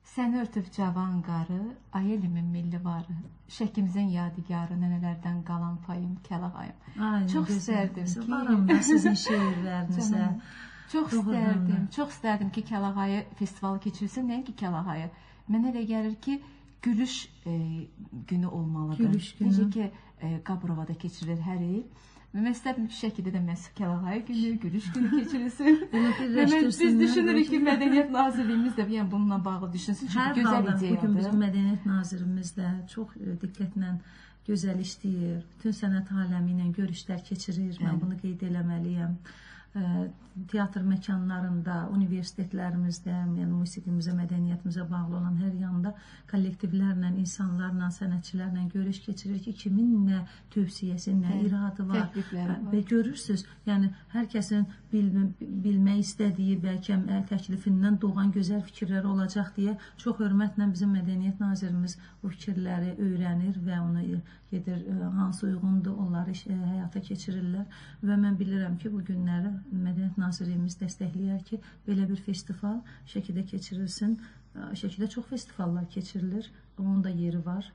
Səni örtüb cavan qarı, ay elimin milli varı, Şəkimizin yadigarı, nənələrdən qalan payım, kəlağayım. Ay, Çox istərdim ki, Varam da sizin şeirlərinizə. Canım, çox istərdim, çox istərdim ki, Kəlağayı festivalı keçirilsin. Nəinki Kəlağayı. Mənə elə gəlir ki, gülüş günü olmalıdır. Gülüş günü. Necə ki, Qabrovada keçirilir hər il. Və mən istərdim ki, Şəkidə də məhz Kəlağayı günü, gülüş günü keçirilsin. Biz düşünürük ki, Mədəniyyət Nazirliyimiz də yəni bununla bağlı düşünsün. Çünki hər gözəl halda, ideyadır. Bugün bizim Mədəniyyət Nazirimiz də çox diqqətlə gözəl işləyir. Bütün sənət aləmi ilə görüşlər keçirir. Mən bunu qeyd eləməliyəm. Teatr məkanlarında, universitetlərimizdə, yəni musiqimizə, mədəniyyətimizə bağlı olan hər yanda kollektivlərlə, insanlarla, sənətçilərlə görüş keçirir ki, kimin nə tövsiyəsi, nə iradı var. Təklifləri var. Və görürsünüz, yəni hər kəsin bilmək istədiyi, bəlkə təklifindən doğan gözəl fikirlər olacaq deyə çox hörmətlə bizim Mədəniyyət Nazirimiz bu fikirləri öyrənir və onu gedir, hansı uyğundur, onları həyata keçirirlər. Və mən bilirəm ki, bu günləri Mədəniyyət Nazirliyimiz dəstəkləyər ki, belə bir festival Şəkidə keçirilsin. Şəkidə çox festivallar keçirilir, onun da yeri var.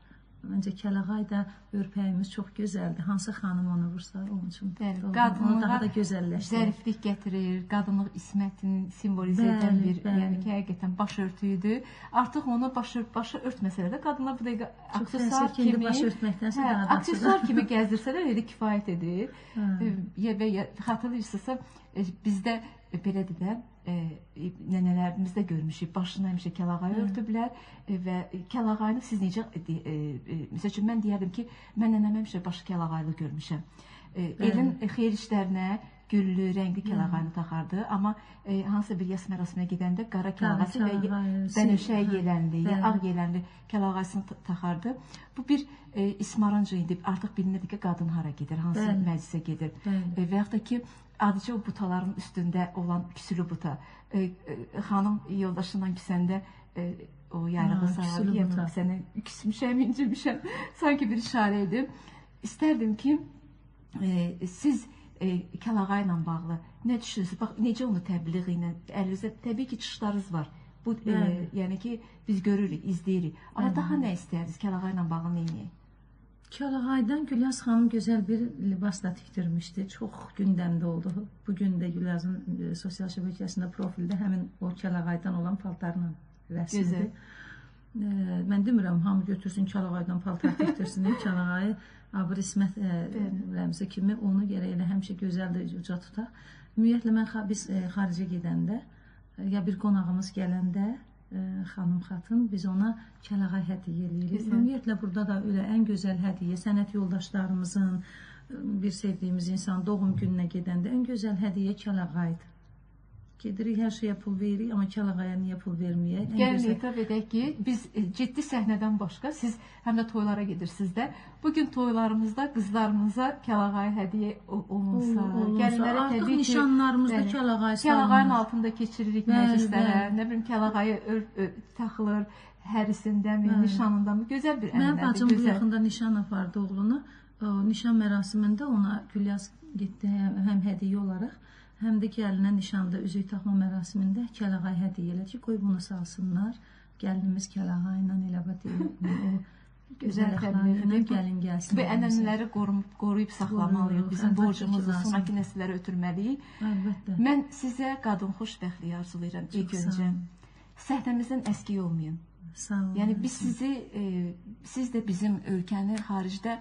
Məncə Kəlağay da örpəyimiz çox gözəldir. Hansı xanım onu vursa, onun üçün qadınlığa daha da gözəlləşdirir. Zəriflik gətirir, qadınlıq ismətini simvolizə edən bir, yəni ki, həqiqətən baş örtüyüdür. Artıq onu başı örtməsələr də qadınlar bu dəqiqə aksesuar kimi, baş örtməkdənsə daha da aksesuar kimi gəzdirsələr elə kifayət edir. Və xatırlayırsınızsa, bizdə belədir də, nənələrimizdə görmüşük, başına həmişə kəlağayı örtüblər və kəlağayını siz necə, məsəl üçün, mən deyərdim ki, mən nənəm həmişə başı kəlağaylı görmüşəm. Elin xeyir işlərinə güllü, rəngli kəlağayını taxardı, amma hansısa bir yas mərasiminə gedəndə qara kəlağası və bənövşə yelənli, ağ yelənli kəlağasını taxardı. Bu bir ismarınca idi, artıq bilinirdi ki, qadın hara gedir, hansı məclisə gedir. Və yaxud da ki, adicə o butaların üstündə olan küsülü buta. Xanım yoldaşından küsəndə o yarığı salar ki, yəni sənə küsmüşəm, incimişəm. Sanki bir işarə idi. İstərdim ki, siz Kəlağay ilə bağlı nə düşünürsünüz? Bax, necə onu təbliğ ilə, əlinizdə təbii ki, çıxışlarınız var. Bu, yəni ki, biz görürük, izləyirik. Amma daha nə istəyirsiniz? Kəlağay ilə bağlı nə edək? Kəlağaydan Gülyaz xanım gözəl bir libas da tikdirmişdi. Çox gündəmdə oldu. Bugün də Gülyazın sosial şəbəkəsində profildə həmin o Kəlağaydan olan paltarla rəsmidir. Mən demirəm, hamı götürsün Kəlağaydan paltar tikdirsin. Kəlağayı abır ismət rəmzi kimi onu gərək elə həmişə gözəldir, uca tutaq. Ümumiyyətlə, biz xaricə gedəndə ya bir qonağımız gələndə xanım xatın, biz ona kəlağay hədiyyə eləyirik. Ümumiyyətlə, burada da elə ən gözəl hədiyyə sənət yoldaşlarımızın, bir sevdiyimiz insan doğum gününə gedəndə ən gözəl hədiyyə kəlağaydır. Gedirik, hər şeyə pul veririk, amma kəlağaya niyə pul verməyək? Gəlin etiraf edək ki, biz ciddi səhnədən başqa, siz həm də toylara gedirsiniz də. Bugün toylarımızda qızlarımıza kəlağayı hədiyyə olunsa, gəlinlərə artıq təbii ki, nişanlarımızda kəlağayı salınır. Kəlağayın altında keçiririk məclislərə, nə bilim, kəlağayı taxılır hərisindəmi, nişanındamı, gözəl bir ənənədir. Mənim bacım bu yaxında nişan apardı oğlunu. Nişan mərasimində ona Gülyaz getdi həm hədiyyə olaraq, həm də gəlinə nişanda üzük taxma mərasimində kəlağay hədiyyə elədi ki, qoy bunu salsınlar. Gəlinimiz kəlağay ilə elə o gözəl əxlaqı ilə gəlin gəlsin. Bu ənənələri qoruyub saxlamalıyıq. Bizim borcumuzu sonraki nəsillərə ötürməliyik. Əlbəttə. Mən sizə qadın xoşbəxtliyi arzulayıram ilk öncə. Səhnəmizdən əskik olmayın. Sağ olun. Yəni biz sizi, siz də bizim ölkəni xaricdə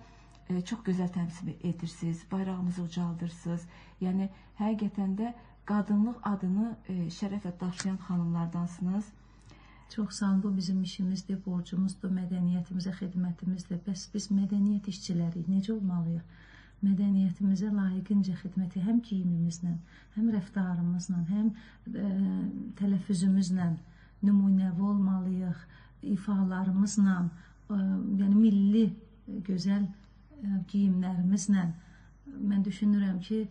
çox gözəl təmsil edirsiniz, bayrağımızı ucaldırsınız. Yəni, həqiqətən də qadınlıq adını şərəflə daşıyan xanımlardansınız. Çox sağ olun, bu bizim işimizdir, borcumuzdur, mədəniyyətimizə xidmətimizdir. Bəs biz mədəniyyət işçiləriyik, necə olmalıyıq? Mədəniyyətimizə layiqincə xidməti həm geyimimizlə, həm rəftarımızla, həm tələffüzümüzlə nümunəvi olmalıyıq, ifalarımızla, yəni milli gözəl geyimlərimizlə. Mən düşünürəm ki,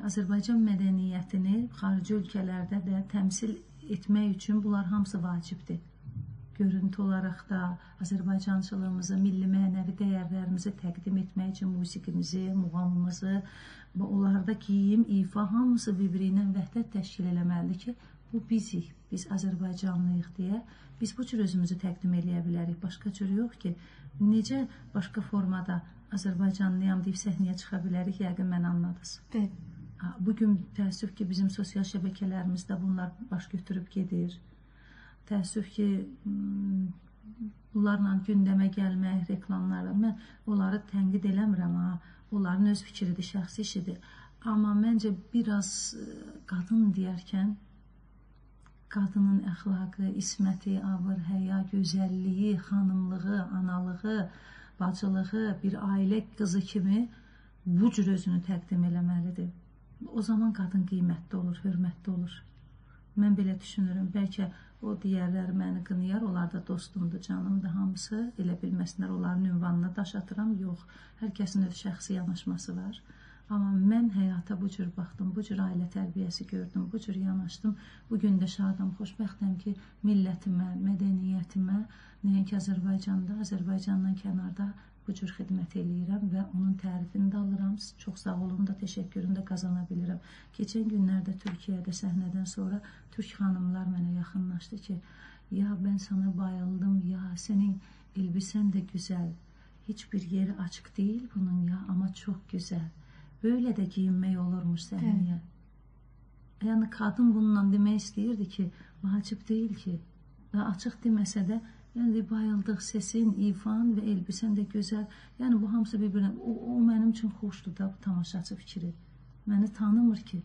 Azərbaycan mədəniyyətini xarici ölkələrdə də təmsil etmək üçün bunlar hamısı vacibdir. Görüntü olaraq da Azərbaycançılığımızı, milli mənəvi dəyərlərimizi təqdim etmək üçün musiqimizi, muğamımızı, onlarda geyim, ifa hamısı bir-biri ilə vəhdət təşkil eləməlidir ki, Bu bizik, biz Azərbaycanlıyıq deyə biz bu cür özümüzü təqdim eləyə bilərik. Başqa cür yox ki, necə başqa formada Azərbaycanlıyam deyib səhnəyə çıxa bilərik, yəqin məni anladınız. Bəli. Bugün təəssüf ki, bizim sosial şəbəkələrimizdə bunlar baş götürüb gedir. Təəssüf ki, bunlarla gündəmə gəlmək, reklamlarla, mən onları tənqid eləmirəm, ha. Onların öz fikridir, şəxsi işidir. Amma məncə biraz qadın deyərkən, qadının əxlaqı, isməti, abır, həya, gözəlliyi, xanımlığı, analığı, bacılığı, bir ailə qızı kimi bu cür özünü təqdim eləməlidir. O zaman qadın qiymətli olur, hörmətli olur. Mən belə düşünürüm. Bəlkə o digərləri məni qınayar, onlar da dostumdur, canımdır hamısı. Elə bilməsinlər, onların ünvanına daş atıram. Yox, hər kəsin öz şəxsi yanaşması var. Amma mən həyata bu cür baxdım, bu cür ailə tərbiyəsi gördüm, bu cür yanaşdım. Bugün də şadam, xoşbəxtəm ki, millətimə, mədəniyyətimə, nəinki Azərbaycanda, Azərbaycandan kənarda bu cür xidmət eləyirəm və onun tərifini də alıram. Çox sağ olun da, təşəkkürünü də qazana bilirəm. Keçən günlərdə Türkiyədə səhnədən sonra türk xanımlar mənə yaxınlaşdı ki, ya mən sana bayıldım, ya sənin elbisən də gözəl, heç bir yeri açıq deyil bunun ya, amma çox gözəl. Böyle də giyinmək olurmuş səhnəyə. Yəni qadın bununla demək istəyirdi ki, vacib deyil ki, daha açıq deməsə də, yəni bayıldıq, sesin, ifan və elbisən də gözəl. Yəni bu hamısı bir-birinə, o mənim üçün xoşdur da bu tamaşaçı fikri. Məni tanımır ki,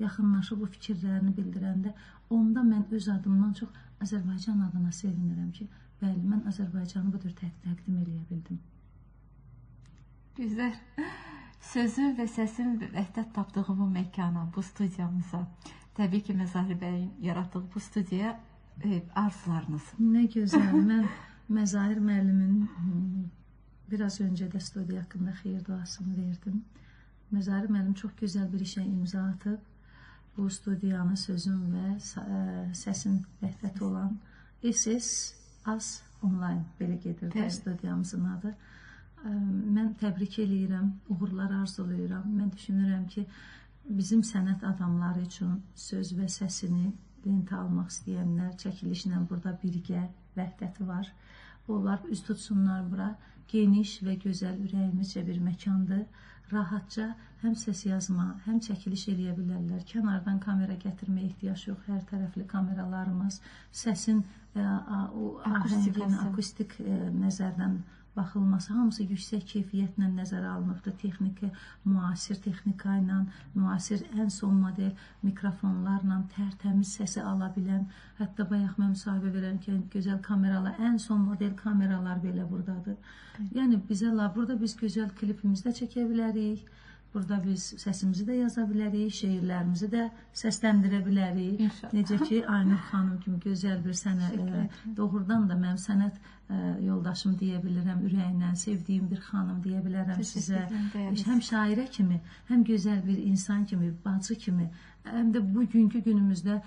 yaxınlaşıb bu fikirlərini bildirəndə, onda mən öz adımdan çox Azərbaycan adına sevinirəm ki, bəli, mən Azərbaycanı bu cür təqdim eləyə bildim. Gözəl. Sözün və səsin vəhdət tapdığı bu məkana, bu studiyamıza, təbii ki, Məzahir bəyin yaratdığı bu studiyaya arzularınız. Nə gözəl. Mən Məzahir müəllimin biraz öncə də studiya haqqında xeyir duasını verdim. Məzahir müəllim çox gözəl bir işə imza atıb. Bu studiyanı sözün və səsin vəhdəti olan SS AS Online belə gedir də studiyamızın adı. Mən təbrik eləyirəm, uğurlar arzulayıram. Mən düşünürəm ki, bizim sənət adamları üçün söz və səsini lentə almaq istəyənlər çəkilişlə burada birgə vəhdəti var. Onlar üz tutsunlar bura. Geniş və gözəl ürəyimizcə bir məkandır. Rahatca həm səs yazma, həm çəkiliş eləyə bilərlər. Kənardan kamera gətirməyə ehtiyac yox. Hər tərəfli kameralarımız, səsin o ahəngin, akustik nəzərdən baxılması, hamısı yüksək keyfiyyətlə nəzərə alınıbdır. Texniki, müasir texnika ilə, müasir ən son model mikrofonlarla tərtəmiz səsi ala bilən, hətta bayaq mən müsahibə verərkən gözəl kameralar, ən son model kameralar belə buradadır. Yəni bizə burada biz gözəl klipimizi də çəkə bilərik. Burada biz səsimizi də yaza bilərik, şeirlərimizi də səsləndirə bilərik. İnşallah. Necə ki, Aynur xanım kimi gözəl bir sənət, doğrudan da mənim sənət yoldaşım deyə bilirəm, ürəyimdən sevdiyim bir xanım deyə bilərəm sizə. Həm şairə kimi, həm gözəl bir insan kimi, bacı kimi, həm də bugünkü günümüzdə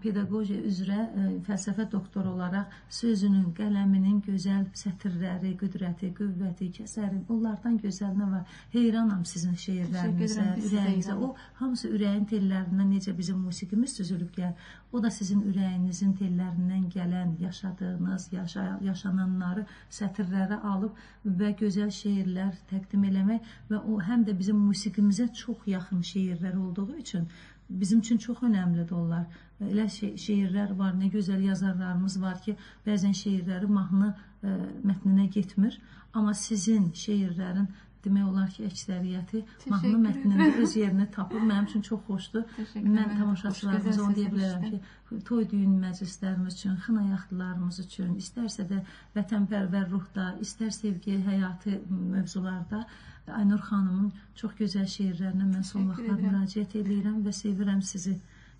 pedaqoji üzrə fəlsəfə doktoru olaraq sözünün, qələminin gözəl sətirləri, qüdrəti, qüvvəti, kəsəri, onlardan gözəl nə var? Heyranam sizin şeirlərinizə, ürəyinizə. O, hamısı ürəyin tellərindən necə bizim musiqimiz süzülüb gəlir, o da sizin ürəyinizin tellərindən gələn, yaşadığınız, yaşananları sətirlərə alıb və gözəl şeirlər təqdim eləmək və o həm də bizim musiqimizə çox yaxın şeirlər olduğu üçün bizim üçün çox önəmlidir onlar. Elə şeirlər var, nə gözəl yazarlarımız var ki, bəzən şeirləri mahnı mətninə getmir. Amma sizin şeirlərin demək olar ki, əksəriyyəti mahnı mətnində öz yerini tapır. Mənim üçün çox xoşdur. Mən tamaşaçılarımıza onu deyə bilərəm ki, toy düyün məclislərimiz üçün, xına yaxtılarımız üçün, istərsə də vətənpərvər ruhda, istər sevgi, həyatı mövzularda Aynur xanımın çox gözəl şeirlərinə mən son vaxtlar müraciət edirəm və sevirəm sizi.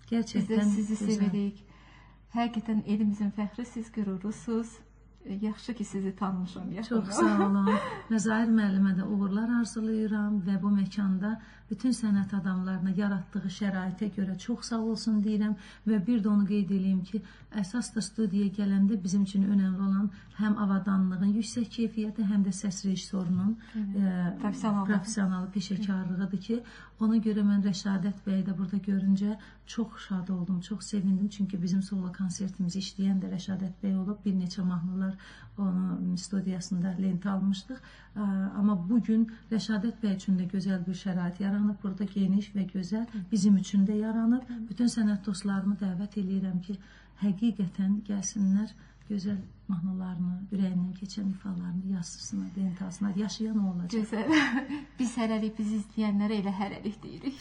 Gerçəkdən biz də sizi sevirik. Həqiqətən elimizin fəxri, siz qürurusuz. Yaxşı ki sizi tanımışam yaxından. Çox sağ olun. Məzahir müəllimə də uğurlar arzulayıram və bu məkanda bütün sənət adamlarına yaratdığı şəraitə görə çox sağ olsun deyirəm və bir də onu qeyd eləyim ki, əsas da studiyaya gələndə bizim üçün önəmli olan həm avadanlığın yüksək keyfiyyəti, həm də səs rejissorunun professionalı peşəkarlığıdır ki, ona görə mən Rəşadət bəyi də burada görüncə çox şad oldum, çox sevindim. Çünki bizim solo konsertimizi işləyən də Rəşadət bəy olub, bir neçə mahnılar onun studiyasında lentə almışdıq. Amma bugün Rəşadət bəy üçün də gözəl bir şərait yaranıb, burada geniş və gözəl bizim üçün də yaranıb. Bütün sənət dostlarımı dəvət eləyirəm ki, həqiqətən gəlsinlər, gözəl mahnılarını, ürəyindən keçən ifalarını yazsınlar, lentə alsınlar. Yaşayan o olacaq. Gözəl. Biz hələlik bizi izləyənlərə elə hələlik deyirik.